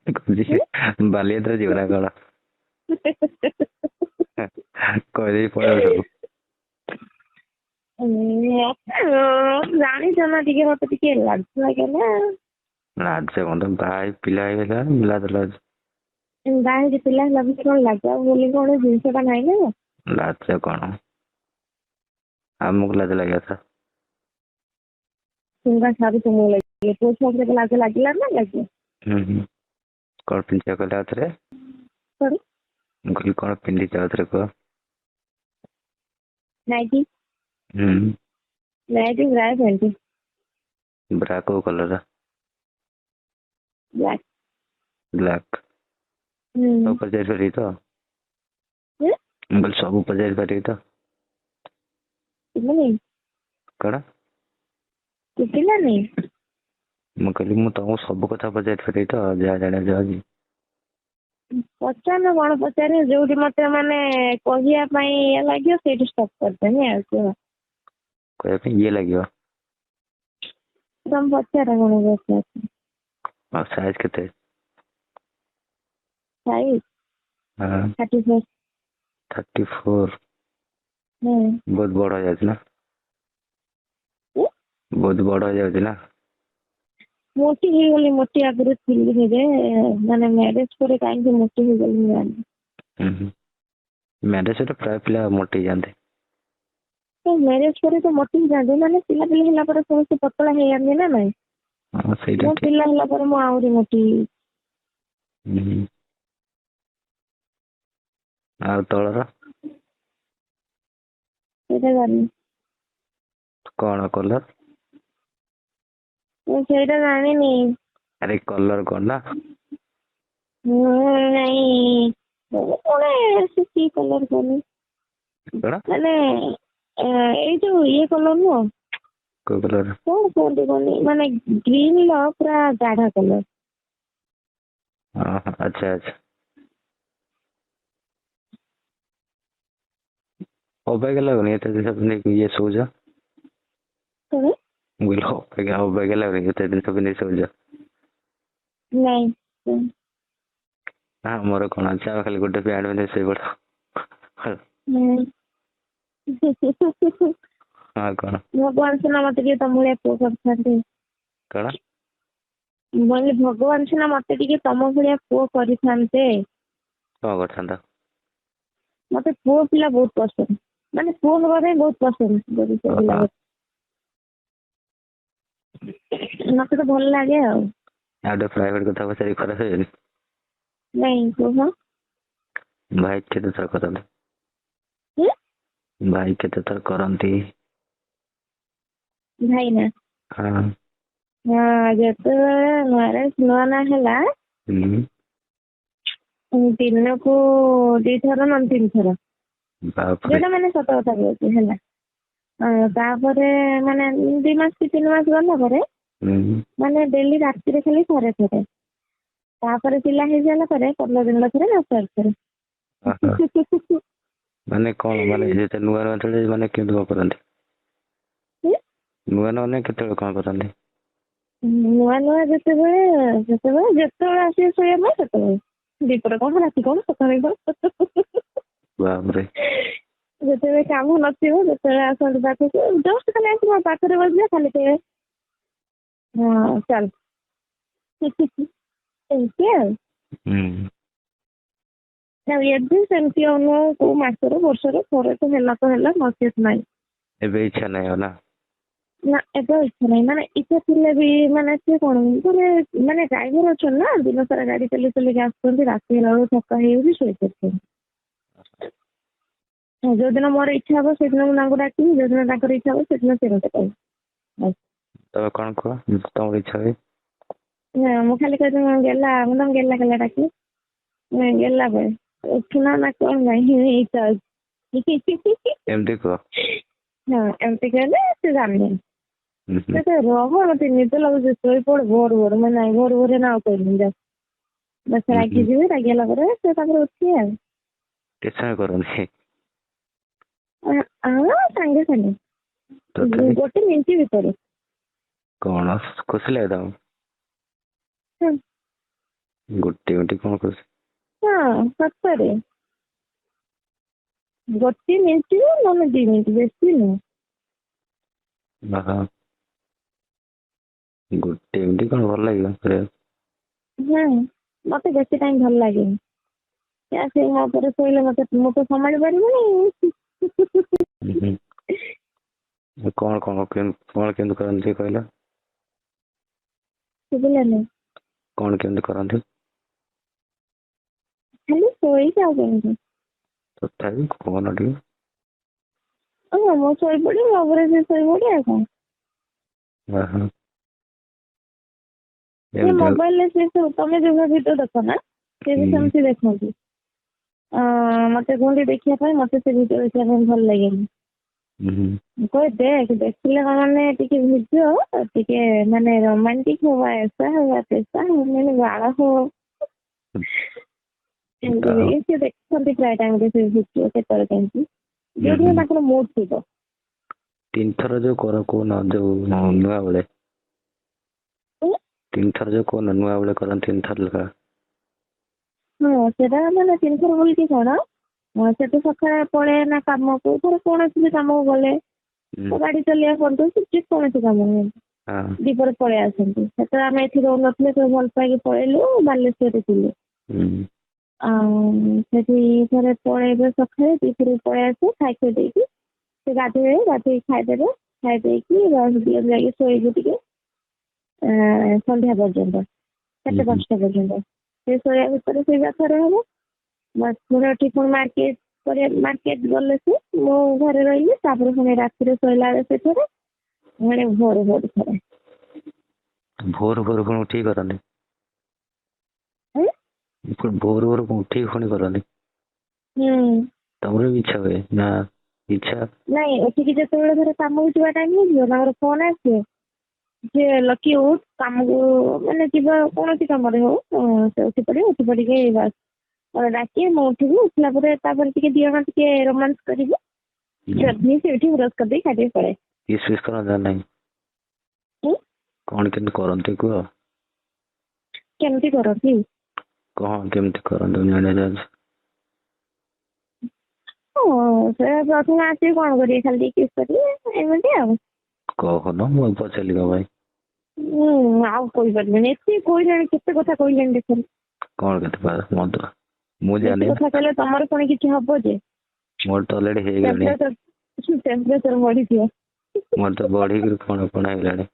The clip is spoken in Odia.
ବାଲିଯାତ୍ରା ଯିବ ନା କଣ? କହିଦେଇ ପଳେଇବ ସବୁ। ମତେ ଜାଣିଛ ନା, ଟିକେ ମତେ ଟିକେ ଲାଜ ଲାଗେ ନା। ଲାଜ କଣ, ତମେ ବାହା ହେଇ ପିଲା ହେଇଗଲାଣି, ଲାଜ ଲାଜ। ବାହା ହେଇକି ପିଲା ହେଲା ବୋଲି କଣ ଲାଜ ବୋଲି କଣ ଜିନିଷଟା ନାହିଁ ନା? ଲାଜ କଣ, ଆମକୁ ଲାଜ ଲାଗିବା କଥା। ତୁମ ସାରୁ ତୁମକୁ ଲାଗିବ, ପୁଅ ଛୁଆକୁ କେତେ ଲାଜ ଲାଗିଲା ନା ଲାଗିବ? ହୁଁ ହୁଁ କଣ ପିନ୍ଧିଛ କହିଲେ ଆଉଥରେ? କଣ? ମୁଁ କହିଲି କଣ ପିନ୍ଧିଛ, ଆଉଥରେ କୁହ। ନାଇଟି। ହୁଁ। ନାଇଟି, ବ୍ରା, ପ୍ୟାଣ୍ଟ। ବ୍ରା କୋଉ କଲର? ବ୍ଲାକ୍। ବ୍ଲାକ୍? ହୁଁ। ସବୁ ପଚାରି ପାରିବି ତ? ହୁଁ? ମୁଁ କହିଲି ସବୁ ପଚାରି ପାରିବି ତ? ଶୁଭୁନି। କଣ? ଶୁଭିଲାନି। ମୁଁ କହିଲି ମୁଁ ତମକୁ ସବୁ କଥା ପଚାରି ପାରିବି ତ, ଯାହା ଜାଣିବାକୁ ଚାହୁଁଛି? ପଚାରୁନ, କଣ ପଚାରିବ? ଯୋଉଠି ମତେ ମାନେ କହିବା ପାଇଁ ଇଏ ଲାଗିବ, ସେଇଠି ଷ୍ଟପ୍ କରିଦେମି, ଆଉ କୁହ। କହିବା ପାଇଁ ଇଏ ଲାଗିବ? ତମେ ପଚାର, କଣ ପଚାରୁଛ? ଆଉ ସାଇଜ କେତେ? ସାଇଜ? ହଁ। 34। 34? ହୁଁ। ବହୁତ ବଡ ହେଇଯାଉଛି ନା? ହୁଁ? ବହୁତ ବଡ ହେଇଯାଉଛି ନା? ମୋଟି ହେଇଗଲି। ମୋଟି ଆଗରୁ ଥିଲି ଯେ, ମାନେ ମ୍ୟାରେଜ ପରେ କାହିଁକି ମୋଟି ହେଇଗଲି ମୁଁ ଜାଣିନି। ହୁଁ ହୁଁ ମ୍ୟାରେଜ ସହିତ ପ୍ରାୟ ପିଲା ମୋଟି ହେଇଯାନ୍ତି। ତ ମ୍ୟାରେଜ ପରେ ତ ମୋଟି ହେଇଯାନ୍ତି, ମାନେ ପିଲାପିଲି ହେଲା ପରେ ସମସ୍ତେ ପତଳା ହେଇଯାନ୍ତି ନା ନାଇଁ? ହଁ, ସେଇଟା ମୋ ଠିକ। ପିଲା ହେଲା ପରେ ମୁଁ ଆହୁରି ମୋଟି ହେଇଯାଇଛି। ହୁଁ ହୁଁ। ଆଉ ତଳର? ସେଇଟା ଜାଣିନି। କଣ କଲର? ମୁଁ ସେଇଟା ଜାଣିନି। ଆରେ କଲର କଣ ନା? ମୁଁ ନାଇଁ, କଣ ସେ କି କଲର କହନି? କଣ? ମାନେ ଏଇ ଯୋଉ ଇଏ କଲର ନୁହଁ? କୋଉ କଲର? କଣ କୁହନ୍ତି କହନି, ମାନେ ଗ୍ରୀନ ର ପୁରା ଗାଢା କଲର। ଓହୋ, ଆଚ୍ଛା ଆଚ୍ଛା। ଅବାଗିଆ ଲାଗୁନି ଏତେ ଜିନିଷ ପିନ୍ଧିକି ଇଏ ଶୋଉଛ? କଣ? ମୁଁ କହିଲି ଅବାଗିଆ ଅବାଗିଆ ଲାଗୁନି ଏତେ ଜିନିଷ ପିନ୍ଧିକି ଶୋଉଛ? ନାଇଁ। ନା, ମୋର କଣ ଅଛି, ଆମେ ଖାଲି ଗୋଟେ ପ୍ୟାଣ୍ଟ ପିନ୍ଧିକି ଶୋଇପଡ। ହୁଁ। ହଁ, କଣ? ଭଗବାନ ସିନା ମତେ ଟିକେ ତମ ଭଳିଆ ପୁଅ କରିଥାନ୍ତେ। କଣ? ମୁଁ କହିଲି ଭଗବାନ ସିନା ମତେ ଟିକେ ତମ ଭଳିଆ ପୁଅ କରିଥାନ୍ତେ। କଣ କରିଥାନ୍ତ? ମତେ ପୁଅ ପିଲା ବହୁତ ପସନ୍ଦ, ମାନେ ପୁଅ ହବା ପାଇଁ ବହୁତ ପସନ୍ଦ ଯଦି ପୁଅ ପିଲା। ମତେ ତ ଭଲ ଲାଗେ ଆଉ। ଆଉ ଗୋଟେ ପ୍ରାଇଭେଟ କଥା ପଚାରି ଖରାପ ହେବେନି? ନାଇଁ, କୁହ। ଭାଇ କେତେ ଥର କରନ୍ତି? ହୁଁ? ଭାଇ କେତେ ଥର କରନ୍ତି? ଭାଇ ନା? ହଁ। ହଁ, ଯେତେବେଳେ ମ୍ୟାରେଜ ନୂଆ ନୂଆ ହେଲା, ଦିନକୁ 2 ଥର ନହେଲେ 3 ଥର। ବାପରେ! ଯୋଉଟା ମାନେ ସତ କଥା କହୁଛି ହେଲା। ତାପରେ ମାନେ 2 ମାସ କି 3 ମାସ ଗଲା ପରେ ମାନେ ଡେଲି ରାତିରେ ଖାଲି ଥରେ ଥରେ। ତାପରେ ପିଲା ହେଇସାରିଲା ପରେ 15 ଦିନ ଥରେ, ମାସରେ ଥରେ। ଓହୋ। ମାନେ କଣ, ମାନେ ଯେତେ ନୂଆ ନୂଆ ଥିଲେ ମାନେ କେମିତି କଣ କରନ୍ତି? ହୁଁ? ନୂଆ ନୂଆ ମାନେ କେତେବେଳେ କଣ କରନ୍ତି? ନୂଆ ନୂଆ ଯେତେବେଳେ, ସେତେବେଳେ ଯେତେବେଳେ ଆସିବେ ଶୋଇବା ପାଇଁ ସେତେବେଳେ, ଦିପହରେ କଣ, ରାତି କଣ, ସକାଳେ କଣ। ବାପରେ! ଯେତେବେଳେ କାମ ନଥିବ, ଯେତେବେଳେ ଆସନ୍ତି ପାଖକୁ, ଜଷ୍ଟ ଖାଲି ଆସି ମୋ ପାଖରେ ବସିବେ, ଖାଲି କହିବେ ହଁ ଚାଲ, ଏମିତି ଆଉ। ଆଉ ଏବେ ସେମିତି ଆଉ ନୁହଁ, କୋଉ ମାସରେ ବର୍ଷରେ ଥରେ ତ ହେଲା ତ ହେଲା, ନଚେତ ନାହିଁ। ଏବେ ଇଚ୍ଛା ନାହିଁ ଆଉ ନା? ନା, ଏବେ ଇଚ୍ଛା ନାହିଁ। ମାନେ ଇଚ୍ଛା ଥିଲେ ବି ମାନେ ସିଏ କଣ ମାନେ, ମାନେ ଡ୍ରାଇଭର ଅଛନ୍ତି ନା, ଦିନ ସାରା ଗାଡି ଚଲେଇ ଚଲେଇକି ଆସୁଛନ୍ତି, ରାତି ହେଲା ବେଳକୁ ଥକା ହେଇଯାଉଛି, ଶୋଇପଡୁଛନ୍ତି। ଯୋଉଦିନ ମୋର ଇଚ୍ଛା ହବ ସେଦିନ ମୁଁ ତାଙ୍କୁ ଡାକିବି, ଯୋଉଦିନ ତାଙ୍କର ଇଚ୍ଛା ହବ ସେଦିନ ସେ ମତେ କହିବେ, ବାସ୍। ତମେ କଣ କୁହ ତମର ଇଚ୍ଛା ହୁଏ? ନା, ମୁଁ ଖାଲି କହିବି ମୁଁ ଗେଲା, ମୁଁ ତାଙ୍କୁ ଗେଲା ଗେଲା ଡାକିବି। ମୁଁ ଗେଲା ପାଇଁ ଉଠୁନା ନା କଣ ନାହିଁ, ଇଚ୍ଛା ଅଛି। ଏମିତି କୁହ? ହଁ, ଏମିତି କହିଲେ ସେ ଜାଣିଯାଆନ୍ତି। ହୁଁ ହୁଁ ସେ କହିବେ, ରହ, ମତେ ନିଦ ଲାଗୁଛି, ଶୋଇପଡ, ଭୋର ଭୋର। ମୁଁ ନାଇଁ, ଭୋର ଭୋର ନା ଆଉ କହିବିନି, ଯା ବାସ୍। ରାଗି ଯିବେ, ରାଗିଗଲା ପରେ ସେ ତାପରେ ଉଠିବେ ଆଉ। କେତେ ସମୟ କରନ୍ତି? ହଁ, ସାଙ୍ଗେ ସାଙ୍ଗେ। ତଥାପି? ଗୋଟେ ମିନିଟ ଭିତରେ। କଣ ଖୁସି ଲାଗେ ତମକୁ? ହଁ। ଗୋଟେ ମିନିଟ୍ କଣ କରୁଛି? ହଁ, ସତରେ ଗୋଟେ ମିନିଟ୍ ନହେଲେ 2 ମିନିଟ୍, ବେଶୀ ନୁହଁ। ହଁ, ଗୋଟେ ମିନିଟ୍ କଣ ଭଲ ଲାଗିବ କରିବାକୁ? ହଁ, ମତେ ବେଶୀ ଟାଇମ୍ ଭଲ ଲାଗେନି। ସେ ଆସିକି ମୋ ଉପରେ ଶୋଇଲେ ମତେ, ମୁଁ ତ ସମ୍ଭାଳି ପାରିବିନି। ହୁଁ ହୁଁ। କଣ କଣ କଣ କେମିତି କରନ୍ତି ଟିକେ କହିଲ? ଶୁଭିଲାନି। କଣ କେମିତି କରନ୍ତି? ଖାଲି ଶୋଇକି, ଆଉ କେମିତି? ତଥାପି କହୁନ ଟିକେ। ହଁ, ମୁଁ ଶୋଇପଡିବି, ମୋ ଉପରେ ସେ ଶୋଇପଡେ, ଆଉ କଣ। ଓହୋ। ସେ ଏମିତି ମୋବାଇଲରେ ସେ ସବୁ ତମେ ଯୋଉ ଭିଡିଓ ଦେଖ ନା, ସେ ବି ସେମିତି ଦେଖନ୍ତି। ମତେ କୁହନ୍ତି ଦେଖିବା ପାଇଁ, ମତେ ସେ ଭିଡିଓ ଦେଖିବା ପାଇଁ ଭଲ ଲାଗେନି। ମୁଁ କହେ ଦେଖ, ଦେଖିଲେ କଣ ମାନେ ଟିକେ ଭିଡିଓ ଟିକେ ମାନେ ରୋମାଣ୍ଟିକ ହବା, ଏସା ହବା, ତେସା ହବା, ମାନେ ବାଳ ହବ ଏମିତି। ସେ ଦେଖନ୍ତି ପ୍ରାୟ ଟାଇମରେ ସେ ଭିଡିଓ କେତେବେଳେ କେମିତି, ଯୋଉଦିନ ତାଙ୍କର ମୁଡ୍ ଥିବ। ତିନିଥର ଯୋଉ କର କହୁନ, ଯୋଉ ନୂଆ ବେଳେ ତିନିଥର ଯୋଉ କହୁନ, ନୂଆ ବେଳେ କରନ୍ତି ତିନିଥର ଲେଖା। ହଁ, ସେଟା ମାନେ ତିନିଥର ବୋଲିକି କଣ, ସେ ତ ସକାଳେ ପଳେଇ ନା କାମକୁ, ଧର କୌଣସି ବି କାମକୁ ଗଲେ, ଗାଡି ଚଲେଇବା ହୁଅନ୍ତୁ କି କୌଣସି କାମ ହୁଅନ୍ତୁ, ଦିପହରେ ପଳେଇ ଆସନ୍ତି। ସେତେବେଳେ ଆମେ ଏଠି ରହୁନଥିଲେ, ସବୁ ଭଲ ପାଇକି ପଳେଇଲୁ, ବାଲେଶ୍ୱରରେ ଥିଲୁ। ଆଉ ସେଠି ଥରେ ପଳେଇବେ ସକାଳେ, ଦିପହରେ ପଳେଇ ଆସିବେ, ଖାଇ ଖୁଇ ଦେଇକି ସେ ଗାଧେଇବେ, ଗାଧେଇକି ଖାଇଦେବେ, ଖାଇ ଦେଇକି ଯାଇକି ଶୋଇବୁ ଟିକେ ସନ୍ଧ୍ୟା ପର୍ଯ୍ୟନ୍ତ, 4ଟା 5ଟା ପର୍ଯ୍ୟନ୍ତ। ସେ ଶୋଇବା ଭିତରେ ଶୋଇବା ଥରେ ହବ, ବାସ୍। ପୁଣି ଉଠି ପୁଣି ମାର୍କେଟ କରିବା, ମାର୍କେଟ ଗଲେ ସେ, ମୁଁ ଘରେ ରହିଲି। ତାପରେ ପୁଣି ରାତିରେ ଶୋଇଲା ବେଳେ ସେ ଥରେ, ପୁଣି ଭୋରୁ ଭୋରୁ ଥରେ। ଭୋରୁ ଭୋରୁ ପୁଣି ଉଠିକି କରନ୍ତି? ପୁଣି ଭୋରୁ ଭୋରୁ ଉଠିକି ପୁଣି କରନ୍ତି? ହୁଁ। ତମର ବି ଇଚ୍ଛା ହୁଏ ନା ଇଚ୍ଛା? ନାଇଁ, ଉଠିକି ଯେତେବେଳେ ଧର କାମକୁ ଯିବା ଟାଇମ୍ ହେଇଯିବ, ତାଙ୍କର ଫୋନ ଆସିବ ଯେ ଲକି ଉଠ, କାମକୁ ମାନେ ଯିବା, କୌଣସି କାମରେ ହଉ, ସେ ଉଠି ପଡିବ। ଉଠି ପଡିକି ବାସ୍ ମତେ ଡାକିବେ, ମୁଁ ଉଠିବି। ଉଠିଲା ପରେ ତାପରେ ଟିକେ ଦି ଜଣ ଟିକେ ରୋମାନ୍ସ କରିବୁ। ଯଦି ସେ ଉଠି ବ୍ରଶ କରିଦେଇ ଖାଇଦେଇ ପଳାଏ। କିସ୍ ଫିସ୍ କରନ୍ତି ନା ନାହିଁ? କଣ କେମିତି କରନ୍ତି କୁହ? କେମିତି କରନ୍ତି? କଣ କେମିତି କରନ୍ତି ମୁଁ ଜାଣିବାକୁ ଚାହୁଁଛି। ହଁ, ସେ ପ୍ରଥମେ ଆସିକି କଣ କରିବେ, ଖାଲି ଟିକେ କିସ୍ କରିବେ ଏମିତି ଆଉ। କହୁନ, ମୁଁ ପଚାରିଲି କଣ ପାଇଁ? ମୁଁ ଆଉ କହିପାରିବିନି, ଏତେ କହିଲେଣି, କେତେ କଥା କହିଲେଣି ଦେଖନ୍ତୁ। କଣ କେତେ ମଦ ମୁଁ ବେଶୀ ଜାଣିନି। କଥା କହିଲେ ତମର ପୁଣି କିଛି ହବ ଯେ। ମୋର ତ ଅଲରେଡି ହେଇଗଲାଣି। ଟେମ୍ପରେଚର ବଢିଯିବ। ମୋର ତ ବଢିକିରି କଣ କଣ ହେଇଗଲାଣି।